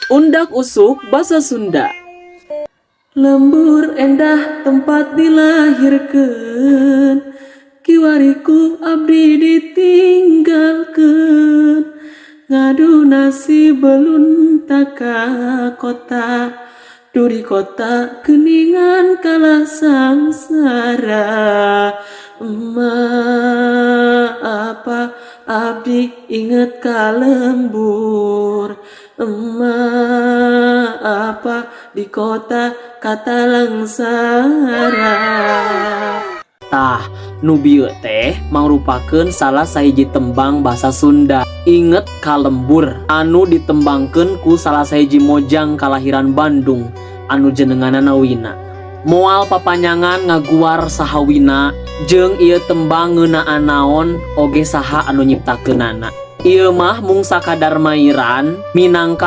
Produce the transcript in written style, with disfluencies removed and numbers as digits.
Undak usuk basa Sunda. Lembur endah tempat dilahirkan, kiwari ku abdi ditinggalkan. Ngadu nasib belunta ka kota, duh di kota geuningan kalah sangsara. Emak, apa abdi inget ka lembur? Emak, apa di kota katalangsara? Tah, nu bieu teh mangrupakeun salah sahiji tembang basa Sunda, Inget Ka Lembur, anu ditembangkeun ku salah sahiji mojang kalahiran Bandung anu jenenganana Wina. Moal papanyangan ngaguar saha Wina jeung ieu tembang ngeunaan naon oge saha anu nyiptakeunana. Ieu mah mung sakadar mairan minangka